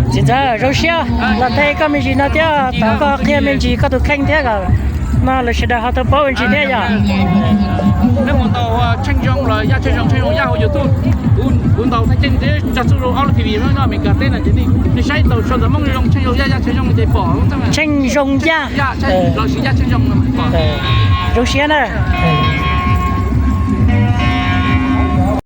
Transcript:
Txiv ntxawm, zoo siab los nthe koj me ntsis no thiab tau koj qhia me ntsis koj tus kheej thiab kom no lawv sawv daws ho tau paub me ntsis thiab yom. Neb mus ntaus Tsheej Zoo los Yaj Tsheej Zoo, Tsheej Zoo Yaj hauv YouTube. Kuv ntaus thaj ceeb thiab tso txuj rau ob lub T V nyob Amelikas teb no ces nej saib tau sau ntawv Hmoob zoo Tsheej Zoo Yaj, Yaj Tsheej Zoo ces pom. Tsheej Zoo Yaj los sis Yaj Tsheej Zoo. Zoo siab na.